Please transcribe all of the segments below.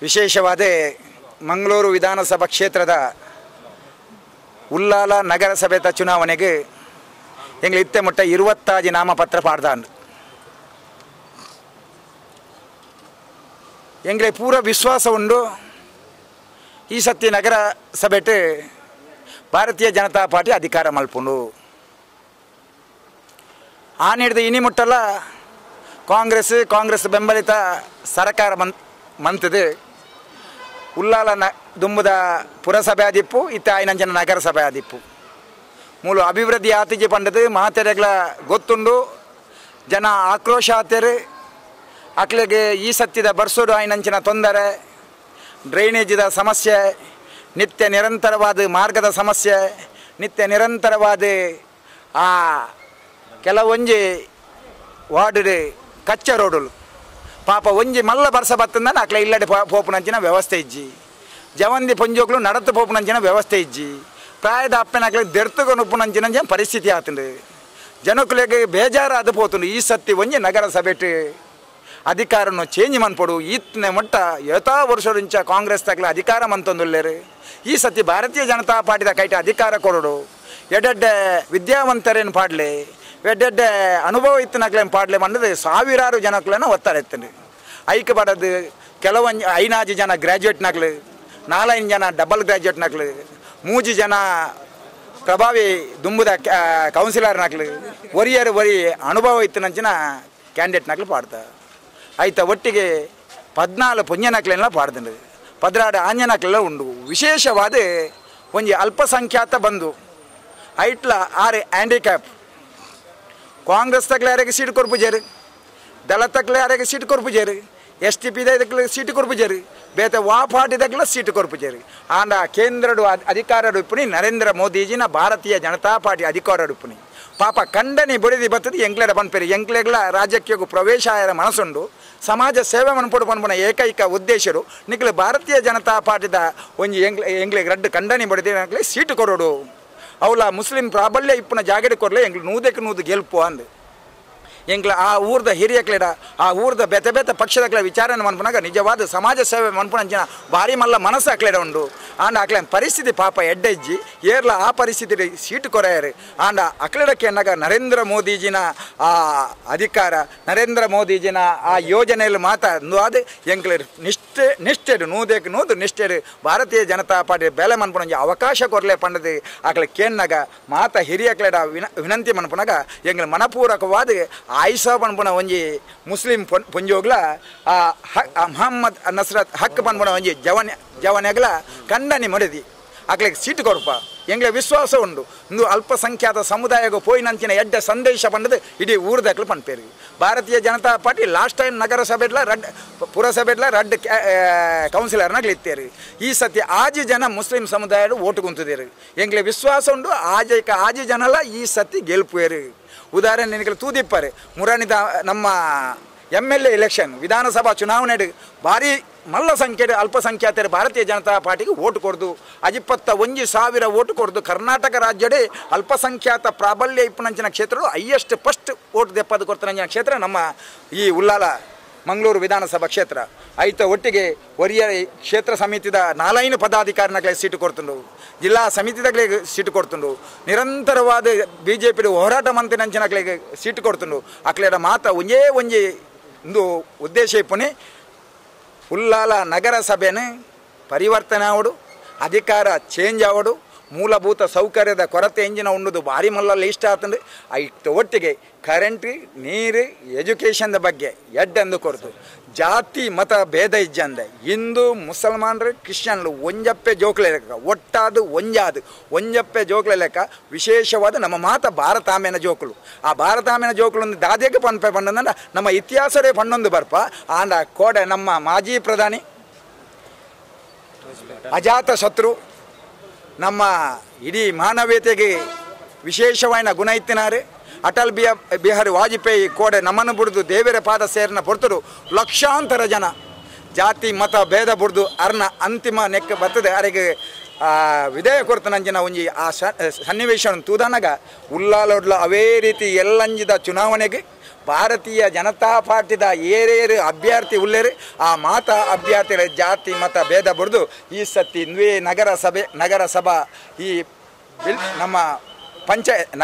ವಿಶೇಷವಾದ ಮಂಗಳೂರು ವಿಧಾನಸಭಾ ಕ್ಷೇತ್ರದ ಉಲ್ಲಾಲ ನಗರಸಭೆತ ಚುನಾವಣೆಗೆ ಎಂಗ್ಲ ಇತ್ತೆ ಮುಟ್ಟ 25 ನಾಮಪತ್ರ ಪಾಡ್ದಾಂಡ್. ಎಂಗ್ಲೆ ಪೂರ ವಿಶ್ವಾಸ ಉಂಡು ಈ ಸತ್ಯ ನಗರ ಸಭೆಟ್ ಭಾರತೀಯ ಜನತಾ ಪಾರ್ಟಿ ಅಧಿಕಾರ ಮಲ್ಪುಂಡು. ಆ ನೀಡಿದ ಇನಿ ಮುಟ್ಟಲ್ಲ ಕಾಂಗ್ರೆಸ್ ಕಾಂಗ್ರೆಸ್ ಬೆಂಬಲಿತ ಸರ್ಕಾರ ಮಂತದೆ ಉಲ್ಲಾಲ ದುಂಬುದ ಪುರಸಭೆ ಆದಿಪ್ಪು ಇತ್ತ ಐನಂಜನ ನಗರಸಭೆ ಆದಿಪ್ಪು ಮೂಲ ಅಭಿವೃದ್ಧಿ ಆತಿಜಿ ಪಂಡದು ಮಾತೆರೆಗಳ ಗೊತ್ತುಂಡು. ಜನ ಆಕ್ರೋಶ ಆತೇರು ಅಕ್ಲೆಗೆ ಈ ಸತ್ತಿದ ಬರ್ಸೋಡು ಐನಂಚಿನ ತೊಂದರೆ, ಡ್ರೈನೇಜಿದ ಸಮಸ್ಯೆ, ನಿತ್ಯ ನಿರಂತರವಾದ ಮಾರ್ಗದ ಸಮಸ್ಯೆ, ನಿತ್ಯ ನಿರಂತರವಾದ ಆ ಕೆಲವೊಂಜಿ ವಾರ್ಡ್ ಕಚ್ಚ ರೋಡುಲು ಪಾಪ ಒಂಜಿ ಮಲ್ಲ ಬರ್ಸ ಬತ್ತಂದ ಅಕ್ಲೆ ಇಲ್ಲಡೆ ಪೋಪುನಂಚಿನ ವ್ಯವಸ್ಥೆ ಇಜ್ಜಿ, ಜವಂದಿ ಪೊಂಜೋಕ್ಲು ನಡತು ಪೋಪುನಂಚಿನ ವ್ಯವಸ್ಥೆ ಇಜ್ಜಿ, ಪ್ರಾಯದ ಅಪ್ಪನಕ್ಲೆ ದೆರ್ತುಕೊಂಡು ಉಪ್ಪುನಂಚಿನ ಪರಿಸ್ಥಿತಿ ಆತಂಡು. ಜನಕುಲೆಗೆ ಬೇಜಾರಾದ ಪೋತುಂಡು. ಈ ಸತ್ತಿ ಒಂಜಿ ನಗರ ಸಭೆಟ್ ಅಧಿಕಾರನು ಚೇಂಜ್ ಮನ್ಪೊಡು. ಈತನೆ ಮೊಟ್ಟ ಯಥಾ ವರ್ಷದಿಂಚ ಕಾಂಗ್ರೆಸ್ ತಗ್ಲ ಅಧಿಕಾರ ಮಂತೊಂದುಲ್ಲೇರು. ಈ ಸತಿ ಭಾರತೀಯ ಜನತಾ ಪಾರ್ಟಿದ ಕೈಟ ಅಧಿಕಾರ ಕೊರಡು, ಎಡ್ಡೆಡ್ಡೆ ವಿದ್ಯಾವಂತರೇನು ಪಾಡ್ಲೆ, ಎಡ್ಡೆಡ್ಡೆ ಅನುಭವ ಇತ್ತನಕ್ಲೇನು ಪಾಡ್ಲೆ ಮಂಡದು ಸಾವಿರಾರು ಜನಕ್ಲೇನ ಒತ್ತಾರೆ ಎತ್ತಂಡು. ಐಕ್ ಬಡದು ಕೆಲವೊಂದು 5 ಜನ ಗ್ರ್ಯಾಜುಯೇಟ್ ನಕ್ಲು, 4 ಜನ ಡಬಲ್ ಗ್ರ್ಯಾಜುಯೇಟ್ ನಕ್ಲು, 3 ಜನ ಪ್ರಭಾವಿ ದುಂಬುದ ಕೌನ್ಸಿಲರ್ ನಕ್ಲು, ಒರಿಯರು ಒರಿ ಅನುಭವ ಇತ್ತನಂಚಿನ ಕ್ಯಾಂಡಿಡೇಟ್ ನಕ್ಲು ಪಾಡ್ತಾ. ಐತ ಒಟ್ಟಿಗೆ 14 ಪುಣ್ಯನಕ್ಲೆಲ್ಲ ಪಾಡ್ದಂಡು, 16 ಆಂಜನಕ್ಲೆಲ್ಲ ಉಂಡು. ವಿಶೇಷವಾದ ಒಂಜಿ ಅಲ್ಪಸಂಖ್ಯಾತ ಬಂದು ಐಟ್ಲ 6 ಹ್ಯಾಂಡಿಕ್ಯಾಪ್ ಕಾಂಗ್ರೆಸ್ ತಗ್ಲೆ ಯಾರಿಗೆ ಸೀಟ್ ಕೊರ್ಪುಜೇರು, ದಳ ತಗ್ಲೆ ಯಾರಿಗೆ ಸೀಟ್ ಕೊರ್ಪುಜೇರು, S T P ದಕ್ಲೆ seat ಕೊರ್ಪುಜೇರು, ಬೇತೆ ವಾ ಪಾರ್ಟಿ ದಕ್ಲೆ ಸೀಟ್ ಕೊರ್ಪುಜೇರು. ಆಂಡ ಕೇಂದ್ರಡು ಅಧಿಕಾರ ಇಪ್ಪುನಿ ನರೇಂದ್ರ ಮೋದಿಜಿನ ಭಾರತೀಯ ಜನತಾ ಪಾರ್ಟಿ ಅಧಿಕಾರ ಇಪ್ಪುನಿ. ಪಾಪ ಕಂಡನಿ ಬಡಿದಿ ಬರ್ತದೆ ಎಂಕ್ಲೆಡ ಪನ್ಪೇರು. ಎಂಕ್ಲೆಗ್ಲ ರಾಜಕೀಯಕ್ಕೂ ಪ್ರವೇಶ ಆಯರ ಮನಸ್ಸುಂಡು, ಸಮಾಜ ಸೇವೆ ಮನ್ಪೊಡು ಪನ್ಪುನ ಏಕೈಕ ಉದ್ದೇಶರು ನಿಕ್ಲೆ ಭಾರತೀಯ ಜನತಾ ಪಾರ್ಟಿದ ಒಂಜಿ ಎಂಕ್ಲೆಗ್ ರಡ್ಡು ಕಂಡನಿ ಬಡಿದಿ ನಕ್ಲೆ ಸೀಟು ಕೊರಡು. ಅವಲ ಮುಸ್ಲಿಂ ಪ್ರಾಬಲ್ಯ ಇಪ್ಪುನ ಜಾಗಡೆ ಕೊರಲೆ ಎಂಗ್ಲು 100ಕ್ಕೆ 100 ಗೆಲ್ಪು ಅಂದು. ಎಂಗ್ಲ ಆ ಊರ್ದ ಹಿರಿಯಕ್ಲೆಡ ಆ ಊರ್ದ ಬೆತೆ ಬೆತೆ ಪಕ್ಷದಕ್ಲೆ ವಿಚಾರಣೆ ಮನ್ಪುನಾಗ ನಿಜವಾದ ಸಮಾಜ ಸೇವೆ ಮನ್ಪುನಂಚಿನ ಭಾರಿ ಮಲ್ಲ ಮನಸ್ಸು ಅಕ್ಲೆಡ ಉಂಡು. ಆಂಡ ಅಕ್ಲೆ ಪರಿಸ್ಥಿತಿ ಪಾಪ ಎಡ್ಡೆಜ್ಜಿ ಏರ್ಲ ಆ ಪರಿಸ್ಥಿತಿ ಸೀಟು ಕೊರೆಯರು. ಆಂಡ ಅಕ್ಲೆಡಕ್ಕೆ ಎನ್ನಾಗ ನರೇಂದ್ರ ಮೋದಿಜಿನ ಆ ಅಧಿಕಾರ, ನರೇಂದ್ರ ಮೋದಿಜಿನ ಆ ಯೋಜನೆಯಲ್ಲಿ ಮಾತಾ ಅದು ಎಂಕ್ಲೆ ನಿಷ್ಠೆ ನಿಷ್ಠೆಡು 100ಕ್ಕೆ 100 ನಿಷ್ಠೆಡು ಭಾರತೀಯ ಜನತಾ ಪಾರ್ಟಿ ಬೇಲೆ ಮನ್ಪುನಂಜಿ ಅವಕಾಶ ಕೊರಲೆ ಪಂಡದು ಅಕ್ಲೆ ಕೇನ್ನಾಗ ಮಾತಾ ಹಿರಿಯಕ್ಲೆಡ ವಿನಂತಿ ಮನ್ಪುನಾಗ ಎಂಗ್ಲ ಮನಪೂರ್ವಕವಾದ ಆಯಿಷಾ ಪನ್ಪುನ ಒಂಜಿ ಮುಸ್ಲಿಂ ಪೊಂಜೋಗ್ಲ ಆ ಮೊಹಮ್ಮದ್ ನಸ್ರತ್ ಹಕ್ ಪನ್ಪುನ ಒಂಜಿ ಜವನೆಗ್ಲ ಕಂಡನಿ ಮಡದಿ ಅಕ್ಲೆಗ್ ಸೀಟು ಕೊರ್ಪ. ಎಂಗ್ಲೆ ವಿಶ್ವಾಸ ಉಂಡು ಇಂದು ಅಲ್ಪಸಂಖ್ಯಾತ ಸಮುದಾಯಕ್ಕೆ ಪೋಯಿನಂಚಿನ ಎಡ್ಡ ಸಂದೇಶ ಪಂಡದು ಇಡೀ ಊರ್ದಕ್ಲು ಪನ್ಪೇರು. Bharatiya Janata party last time ನಗರಸಭೆಡ್ಲ ರಡ್ ಪುರಸಭೆಡ್ಲ ರಡ್ ಕೌನ್ಸಿಲರ್ನಾಗ್ಲಿ ಇತ್ತೇರು. ಈ ಸತಿ ಆಜಿ ಜನ ಮುಸ್ಲಿಂ ಸಮುದಾಯಡು ಓಟು ಕುಂತಿದ್ದೇರು. ಎಂಗ್ಲೆ ವಿಶ್ವಾಸ ಉಂಡು ಆಜೈಕ ಆಜಿ ಜನಲ ಈ ಸತಿ ಗೆಲ್ಪುವೇರು. ಉದಾಹರಣೆ ನಿನಗೆ ತೂದಿಪ್ಪಾರೆ ಮುರಾಣಿದ ನಮ್ಮ MLA election ವಿಧಾನಸಭಾ ಚುನಾವಣೆ ಭಾರಿ ಮಲ್ಲ ಸಂಖ್ಯೆ ಅಲ್ಪಸಂಖ್ಯಾತರು ಭಾರತೀಯ ಜನತಾ ಪಾರ್ಟಿಗೆ ಓಟು ಕೊಡ್ದು 21,000 ಓಟು ಕೊಡ್ದು ಕರ್ನಾಟಕ ರಾಜ್ಯಡೆ ಅಲ್ಪಸಂಖ್ಯಾತ ಪ್ರಾಬಲ್ಯ ಇಪ್ಪನಂಚಿನ ಕ್ಷೇತ್ರಗಳು highest first vote ದೆಪ್ಪದು ಕೊಡ್ತನಂಚಿನ ಕ್ಷೇತ್ರ ನಮ್ಮ ಈ ಉಲ್ಲಾಲ ಮಂಗಳೂರು ವಿಧಾನಸಭಾ ಕ್ಷೇತ್ರ. ಐತ ಒಟ್ಟಿಗೆ ಒರಿಯ ಕ್ಷೇತ್ರ ಸಮಿತಿದ 4 ಪದಾಧಿಕಾರಿನಕ್ಲೆ ಸೀಟು ಕೊಡ್ತುಂಡು, ಜಿಲ್ಲಾ ಸಮಿತಿದಾಗಲೇ ಸೀಟು ಕೊಡ್ತುಂಡು, ನಿರಂತರವಾದ B J P ಹೋರಾಟ ಮಂತ್ರಿನಂಚಿನಕ್ಲೆಗೆ ಸೀಟು ಕೊಡ್ತುಂಡು. ಅಕ್ಲೆಡ ಮಾತ ಒಂಜೇ ಒಂಜಿ ಒಂದು ಉದ್ದೇಶ ಇಪ್ಪುನಿ ಉಲ್ಲಾಲ ನಗರಸಭೆನೇ ಪರಿವರ್ತನೆ ಆವಡು, ಅಧಿಕಾರ ಚೇಂಜ್ ಆವಡು, ಮೂಲಭೂತ ಸೌಕರ್ಯದ ಕೊರತೆ ಎಂಜಿನ ಉಂಡುದು ಭಾರಿ ಮಲ್ಲ ಲಿಸ್ಟ್ ಆತಂಡು. ಐತ ಒಟ್ಟಿಗೆ ಕರೆಂಟ್ ನೀರು ಎಜುಕೇಷನ್ದ ಬಗ್ಗೆ ಎಡ್ಡೆಂದು ಕೊರತು, ಜಾತಿ ಮತ ಭೇದ ಇಜ್ಜಂದೆ ಹಿಂದೂ ಮುಸಲ್ಮಾನರು ಕ್ರಿಶ್ಚಿಯನ್ರು ಒಂಜಪ್ಪೆ ಜೋಕ್ಲೆ ಲೆಕ್ಕ ಒಟ್ಟಾದು ಒಂಜಾದು ಒಂಜಪ್ಪೆ ಜೋಕ್ಲೆ ಲೆಕ್ಕ. ವಿಶೇಷವಾದ ನಮ್ಮ ಮಾತ ಭಾರತಾಮೆನ ಜೋಕುಲು, ಆ ಭಾರತಾಮೆನ ಜೋಕುಲು ಒಂದು ದಾದೆಗೆ ಪನ್ಪೆ ಪಂಡಂದ ನಮ್ಮ ಇತಿಹಾಸರೇ ಪಣ್ಣೊಂದು ಬರ್ಪ. ಆಂಡ ಕೋಡೆ ನಮ್ಮ ಮಾಜಿ ಪ್ರಧಾನಿ ಅಜಾತ ಶತ್ರು ನಮ್ಮ ಇಡೀ ಮಾನವೀಯತೆಗೆ ವಿಶೇಷವಾದ ಗುಣ ಇತ್ತಿನಾರೆ ಅಟಲ್ ಬಿಹಾರಿ ವಾಜಪೇಯಿ ಕೋಡೆ ನಮ್ಮನ್ನು ಬಿಡ್ದು ದೇವರ ಪಾದ ಸೇರಿನ ಪೊರ್ತರು ಲಕ್ಷಾಂತರ ಜನ ಜಾತಿ ಮತ ಭೇದ ಬುಡ್ದು ಅರ್ನ ಅಂತಿಮ ನೆಕ್ಕ ಬರ್ತದೆ ಅರೆಗೆ ವಿಧೇಯ ಕೊರತನಂಜಿನ ಒಂಜಿ ಆ ಸನ್ನಿವೇಶ ತೂದನಗ ಉಲ್ಲಾಲೊಡ್ಲ ಅವೇ ರೀತಿ ಎಲ್ಲಂಜಿದ ಚುನಾವಣೆಗೆ ಭಾರತೀಯ ಜನತಾ ಪಾರ್ಟಿದ ಏರೇರು ಅಭ್ಯರ್ಥಿ ಉಲ್ಲೇರು ಆ ಮಾತಾ ಅಭ್ಯರ್ಥಿಗಳ ಜಾತಿ ಮತ ಭೇದ ಬಡ್ದು ಈ ಸತಿ ಇಂದುವೇ ನಗರಸಭೆ ನಗರಸಭಾ ಈ ನಮ್ಮ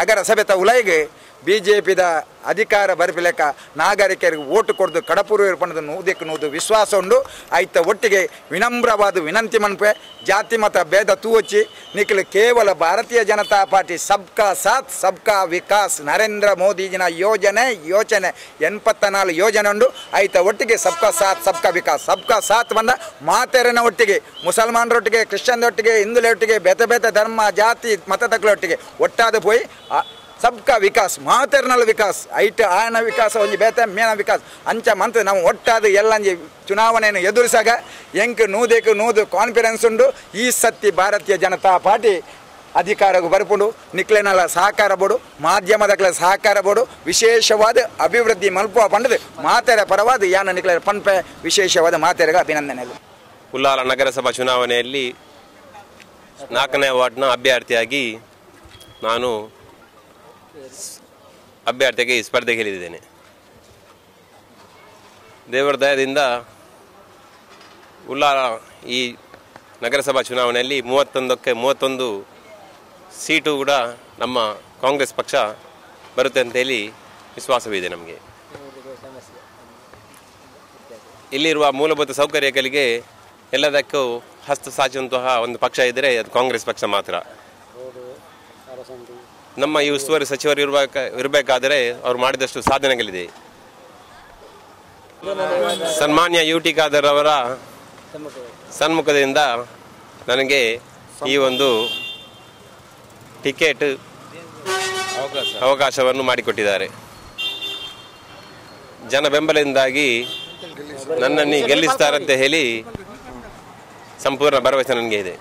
ನಗರಸಭೆತ ಉಲೈಗೆ ಬಿ ಜೆ ಪಿದ ಅಧಿಕಾರ ಬರ್ಪಿಲೆಕ್ಕ ನಾಗರಿಕರಿಗೆ ಓಟು ಕೊಡ್ದು ಕಡಪೂರು ಪಣದ ನೂದಕ್ಕೆ ನೂದು ವಿಶ್ವಾಸ ಉಂಡು. ಆಯ್ತ ಒಟ್ಟಿಗೆ ವಿನಮ್ರವಾದ ವಿನಂತಿ ಮನ್ಪೆ ಜಾತಿ ಮತ ಭೇದ ತೂವಚ್ಚಿ ನಿಖಲು ಕೇವಲ ಭಾರತೀಯ ಜನತಾ ಪಾರ್ಟಿ ಸಬ್ಕಾ ಸಾಥ್ ಸಬ್ಕಾ ವಿಕಾಸ್ ನರೇಂದ್ರ ಮೋದಿಜಿನ ಯೋಜನೆ ಯೋಚನೆ 84 ಯೋಜನೆ ಉಂಡು. ಆಯ್ತ ಒಟ್ಟಿಗೆ ಸಬ್ಕಾ ಸಾಥ್ ಸಬ್ಕಾ ವಿಕಾಸ್ ಸಬ್ಕಾ ಸಾಥ್ ಬಂದ ಮಾತೆರನ ಒಟ್ಟಿಗೆ ಮುಸಲ್ಮಾನರೊಟ್ಟಿಗೆ ಕ್ರಿಶ್ಚಿಯನ್ರೊಟ್ಟಿಗೆ ಹಿಂದೂಲೊಟ್ಟಿಗೆ ಬೇತೆ ಬೇತೆ ಧರ್ಮ ಜಾತಿ ಮತದಕ್ಲೊಟ್ಟಿಗೆ ಒಟ್ಟಾದ ಪೋಯಿ ಸಬ್ಕಾ ವಿಕಾಸ್ ಮಾತೆರ್ನಲ್ ವಿಕಾಸ್ ಐಟ್ ಆಯನ ವಿಕಾಸ ಒಂಜಿ ಬೇತೆ ಮೇನ ವಿಕಾಸ್ ಅಂಚ ಮಂತ್ ನಾವು ಒಟ್ಟಾದ ಎಲ್ಲಂಜಿ ಚುನಾವಣೆಯನ್ನು ಎದುರಿಸಾಗ ಎಂಕ್ ನೂದೆಕ್ ನೂದು ಕಾನ್ಫಿಡೆನ್ಸ್ ಉಂಡು. ಈ ಸತ್ತಿ ಭಾರತೀಯ ಜನತಾ ಪಾರ್ಟಿ ಅಧಿಕಾರಕ್ಕೆ ಬರ್ಪುಂಡು. ನಿಕ್ಲೆನಲ ಸಹಕಾರ ಬೋಡು, ಮಾಧ್ಯಮದಕ್ಲೆ ಸಹಕಾರ ಬೋಡು, ವಿಶೇಷವಾದ ಅಭಿವೃದ್ಧಿ ಮಲ್ಪುವ ಪಂಡದು ಮಾತೆರ ಪರವಾದ ಯಾನ ನಿಕ್ಲೆ ಪನ್ಪೆ ವಿಶೇಷವಾದ ಮಾತೆರೆಗೆ ಅಭಿನಂದನೆ. ಉಲ್ಲಾಲ ನಗರಸಭಾ ಚುನಾವಣೆಯಲ್ಲಿ 4ನೇ ವಾರ್ಡ್ನ ಅಭ್ಯರ್ಥಿಯಾಗಿ ನಾನು ಅಭ್ಯರ್ಥಿಗೆ ಸ್ಪರ್ಧೆಗೆ ಇಳಿದಿದ್ದೇನೆ. ದೇವರ ದಯದಿಂದ ಉಲ್ಲಾಲ ಈ ನಗರಸಭಾ ಚುನಾವಣೆಯಲ್ಲಿ 31ಕ್ಕೆ 31 ಸೀಟು ಕೂಡ ನಮ್ಮ ಕಾಂಗ್ರೆಸ್ ಪಕ್ಷ ಬರುತ್ತೆ ಅಂತೇಳಿ ವಿಶ್ವಾಸವಿದೆ ನಮಗೆ. ಇಲ್ಲಿರುವ ಮೂಲಭೂತ ಸೌಕರ್ಯಗಳಿಗೆ ಎಲ್ಲದಕ್ಕೂ ಹಸ್ತ ಸಾಚುವಂತಹ ಒಂದು ಪಕ್ಷ ಇದ್ದರೆ ಅದು ಕಾಂಗ್ರೆಸ್ ಪಕ್ಷ ಮಾತ್ರ. ನಮ್ಮ ಈ ಉಸ್ತುವಾರಿ ಸಚಿವರು ಇರಬೇಕಾದರೆ ಅವರು ಮಾಡಿದಷ್ಟು ಸಾಧನೆಗಳಿದೆ. ಸನ್ಮಾನ್ಯ ಯು ಟಿ ಖಾದರ್ ಅವರ ಸನ್ಮುಖದಿಂದ ನನಗೆ ಈ ಒಂದು ಟಿಕೆಟ್ ಅವಕಾಶವನ್ನು ಮಾಡಿಕೊಟ್ಟಿದ್ದಾರೆ. ಜನ ಬೆಂಬಲದಿಂದಾಗಿ ನನ್ನನ್ನು ಗೆಲ್ಲಿಸ್ತಾರಂತ ಹೇಳಿ ಸಂಪೂರ್ಣ ಭರವಸೆ ನನಗೆ ಇದೆ.